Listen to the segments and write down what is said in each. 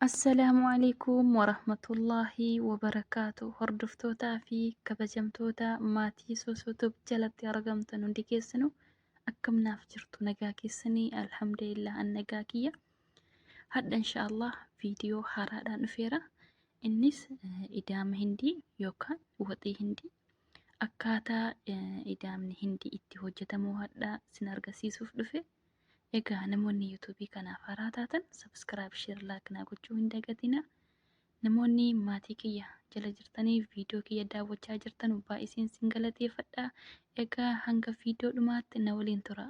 Assalaamu alaikum warahmatullaahi wabarakaatu. Hordoftootaa fi kabajamtoota maatii Soosootuub jalatti argamtan hundi keessanuu akkam naaf jirtu? Nagaa keessanii? Alhamdulillah, an nagaa kiyya. Hadha inshaallah viidiyoo haaraadhaan dhufeera. Innis idaama hindii yookaan waxii hindii, akkaataa idaamni hindii itti hojjetamu hadha sin argisiisuuf dhufe. Egaa namoonni yuutuubii kanaaf haaraa taatan subscribe, share, like naa gochuu hin dagatina. Namoonni maatii kiyya jala jirtanii viidiyoo kiyya daawwachaa jirtan baay'iseen sin galateeffadha. Egaa hanga viidiyoo dhumaatti na waliin tura.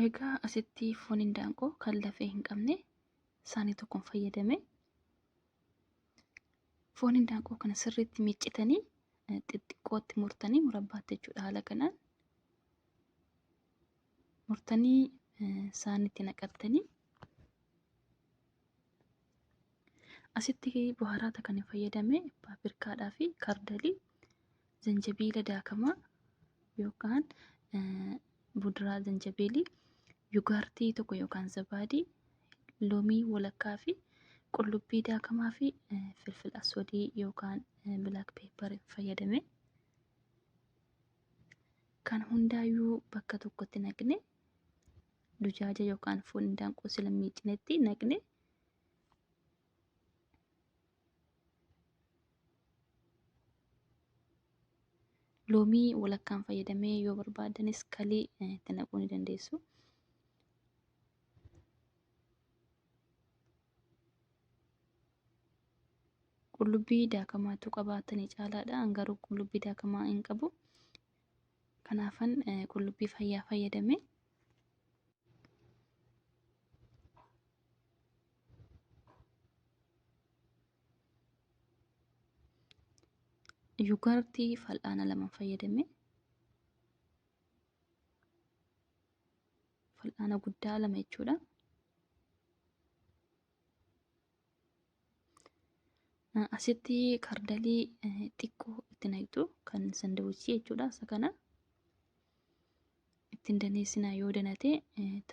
Egaa asitti foon indaanqoo kan lafee hin qabne saanii tokkoon fayyadame. Foon indaanqoo kana sirriitti miiccitanii xixiqqootti murtanii, murabbaatti jechuudha, haala kanaan murtanii saanitti naqattanii. Asitti buharaata kan fayyadame paapirkaadhaa fi kardalii, zanjabiila daakamaa yookaan buduraa zanjabiilii, yugaartii tokko yookaan zabaadii, loomii walakkaa fi qullubbii daakamaa fi filfil aswadii yookaan black pepper fayyadame. Kan hundaayyuu bakka tokkotti naqne, dujaaja yookaan foon indaanqoo sila miicinetti naqne. Loomii walakkaan fayyadamee, yoo barbaadanis kalii itti naquu ni dandeessu. Qullubbii daakamaatu qabaatanii caalaadha. An garuu qullubbii daakamaa hin qabu. Kanaafan qullubbii fayyaa fayyadame. Yugaartii fal'aana lama fayyadame. Fal'aana guddaa lama jechuudha. Asitti kardalii xiqqoo itti naqxu, kan sandawichii jechuudha. Isa kana ittiin daneessinaa, yoo danate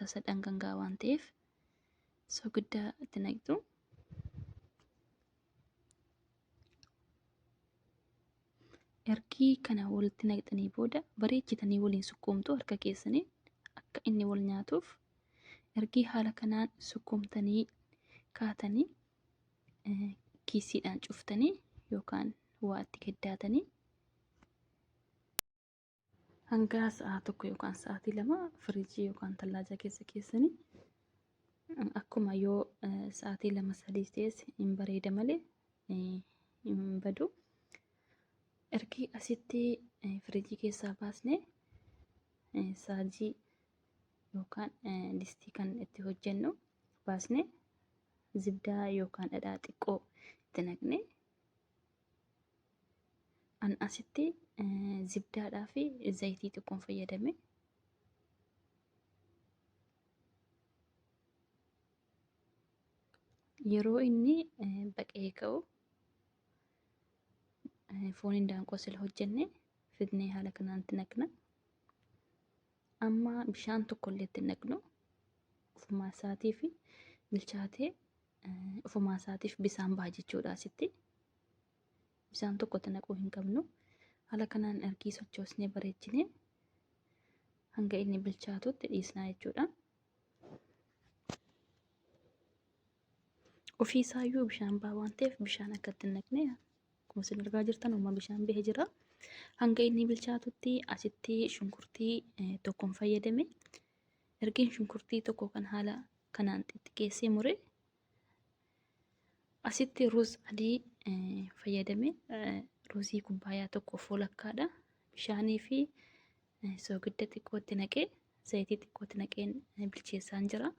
tasa dhangangaa waan ta'eef soogidda itti naqxu. Ergii kana walitti naqxanii booda bareechitanii waliin sukkuumtu harka keessaniin akka inni wal nyaatuuf. Ergii haala kanaan sukkuumtanii kaatanii kiisiidhaan cuftanii yookaan waa itti gaddaatanii hanga sa'a 1 yookaan sa'aatii 2 firiijii yookaan tallaajaa keessa keessanii, akkuma yoo sa'aatii 2 3 ta'es hin bareeda malee hin badu. Ergi asitti firiijii keessaa baasne saajii yookaan distii kan itti hojjennu baasne, zibdaa yookaan dhadhaa xiqqoo itti naqne. An asitti zibdaadhaa fi zayitii xiqqoon fayyadame. Yeroo inni baqee ka'u foon indaanqoo sila hojjenne fidnee haala kanaan itti naqna. Amma bishaan tokko illee itti naqnu, ofumaa isaatii fi bilchaatee ofumaa isaatiif bisaan baha jechuudha asitti. Bishaan tokko itti naquu hin qabnu. Haala kanaan ergii sochoosnee bareechinee hanga inni bilchaatutti dhiisnaa jechuudha. Ofii isaayyuu bishaan baha waan ta'eef bishaan akka itti hin naqne, akkuma isin argaa jirtan uumaa bishaan bahee jira. Hanga inni bilchaatutti asitti shunkurtii tokkoon fayyadame. Ergiin shunkurtii tokko kan haala kanaan xixiqqeessee mure, asitti ruuz adii fayyadame, ruuzii kubbaayaa tokkoof walakkaadha. Bishaanii fi soogidda xiqqootti naqee, zayitii xiqqootti naqeen bilcheessaan jira.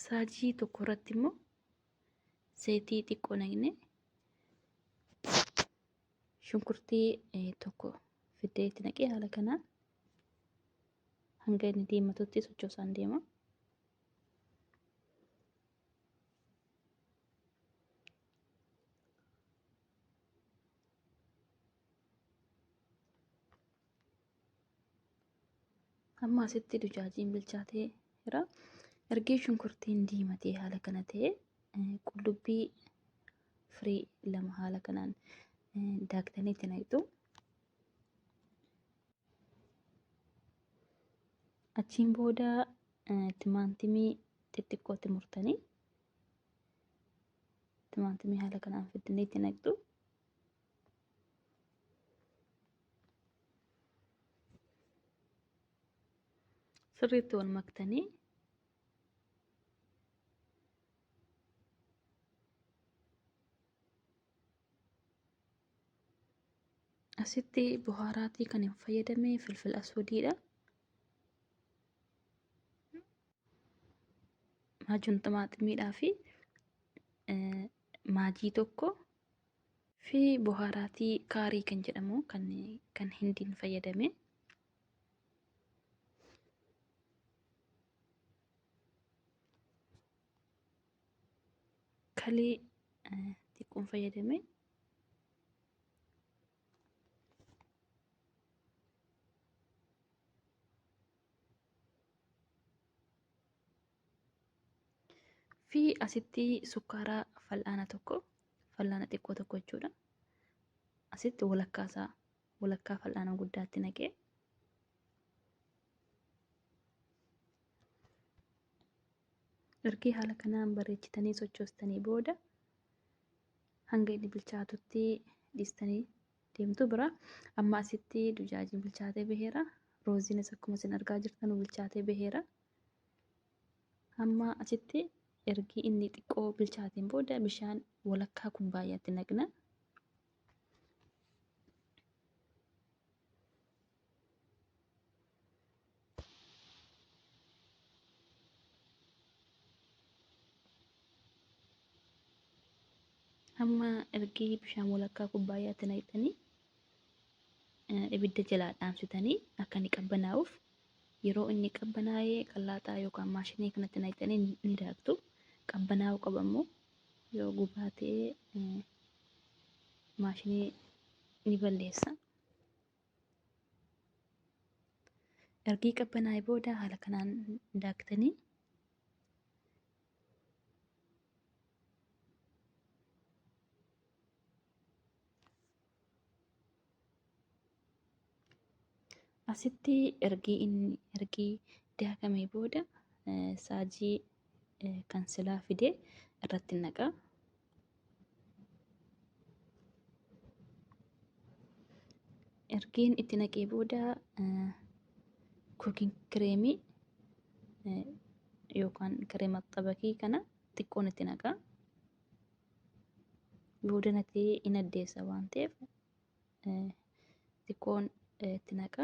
Saajii tokko irratti immoo zayitii xiqqoo naqne, shunkurtii tokko fiddee itti naqee haala kanaan Hanga inni diimatutti sochoosaan deema. Amma asitti dujaajiin bilchaatee jira. Ergee shunkurtiin diimatee haala kana ta'e qullubbii firii 2 haala kanaan daaktanii itti naqxu. Achiin booda timaantimii xixiqqootti murtanii timaantimii haala kanaan fiddanii itti naqxu. Sirriitti wal maktanii asitti buhaaraatii kan hin fayyadame filfil aswadiidha. Maajuun ximaaximiidhaa fi maajii tokko fi buhaaraatii kaarii kan jedhamu kan hindiin fayyadame. Kalee xiqqoon fayyadame. Fi asitti sukkaara fal'aana tokko, fal'aana xiqqoo tokko jechuudha. Asitti walakkaa isaa, walakkaa fal'aana guddaatti naqee ergii haala kanaan bareechitanii sochoostanii booda hanga inni bilchaatutti dhiistanii deemtu bira. Amma asitti dujaajiin bilchaatee baheera. Rooziinis akkuma isin argaa jirtan bilchaatee baheera. Amma asitti ergii inni xiqqoo bilchaateen booda bishaan walakkaa kubbaayyaatti naqna. Amma ergii bishaan walakkaa kubbaayyaatti naqxanii ibidda jalaa dhaamsitanii akka inni qabbanaa'uuf, yeroo inni qabbanaa'ee qallaaxaa yookaan maashinii kanatti naqxanii ni daaktu. Qabbanaa'uu qaba immoo, yoo gubaa ta'e maashinii ni balleessa. Ergii qabbanaa'ee booda haala kanaan daaktanii asitti ergii inni ergii daakamee booda saajii kan silaa fidee irratti naqa. Ergiin itti naqee booda cooking kireemii yookaan kireema xabakii kana xiqqoon itti naqa. Booda natee in addeessa waan ta'eef xiqqoon itti naqa.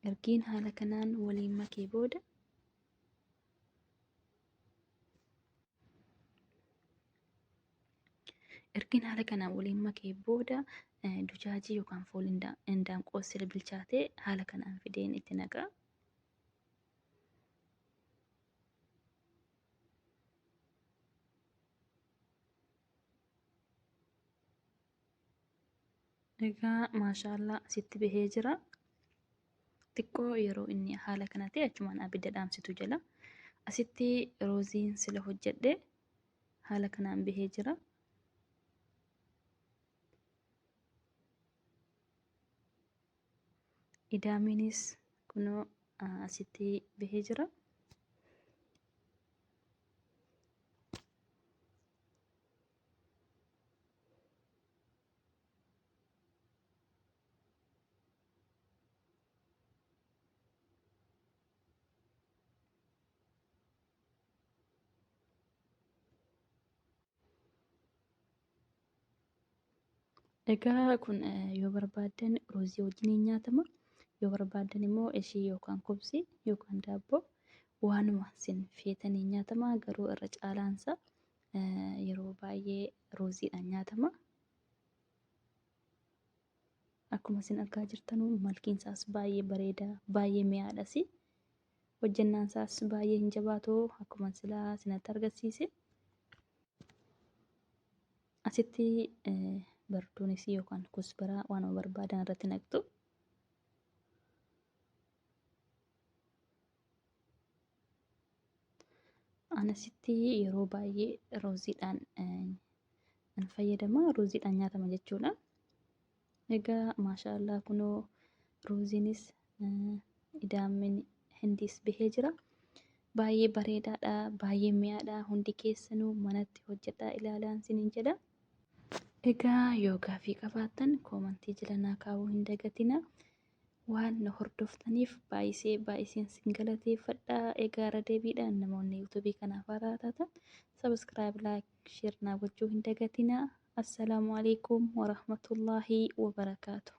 Ergiin haala kanaan waliin makee booda ergiin haala kanaan waliin makee booda dujaajii yookaan fool indaanqoo sila bilchaatee haala kanaan fideen itti naqa. Egaa maashaallaa asitti bahee jira. Xiqqoo yeroo inni haala kana ta'e achumaan abidda dhaamsitu jala. Asitti rooziin sila hojjedhe haala kanaan bahee jira. Idaamiinis kunoo asitti bahee jira. Egaa kun yoo barbaaddan ruuzii wajjiniin nyaatama. Yoo barbaaddan immoo ishii yookaan kubsii yookaan daabboo waanuma isin feetaniin nyaatama. Garuu irra caalaansa yeroo baay'ee ruuziidhaan nyaatama. Akkuma isin argaa jirtanu malkiin isaas baay'ee bareeda, baay'ee mi'aadhas. Hojjannaan isaas baay'ee hin jabaatu akkuma silaa isinatti argisiise. Asitti barduunis yookaan kusbaraa waan barbaadan irratti naqxu. Anasitti yeroo baay'ee ruuziidhaan an fayyadama. Ruuziidhaan nyaatama jechuudha. Egaa maashaallah kunoo ruuziinis idaameen hindiis bahee jira. Baay'ee bareedaadha, baay'ee mi'aadha. Hundi keessanuu manatti hojjedhaa ilaalaan isiniin jedha. Egaa yoo gaaffii qabaattan koomantii jala naa kaa'uu hin dagatina. Waan na hordoftaniif baay'isee baay'iseen sin galateeffadha. Egaa irra deebiidhaan namoonni yuutuubii kanaaf haaraa taatan sabiskiraayib, laayik, sheer naa gochuu hin dagatina. Assalaamu alaikum warahmatullaahi wabarakaatu.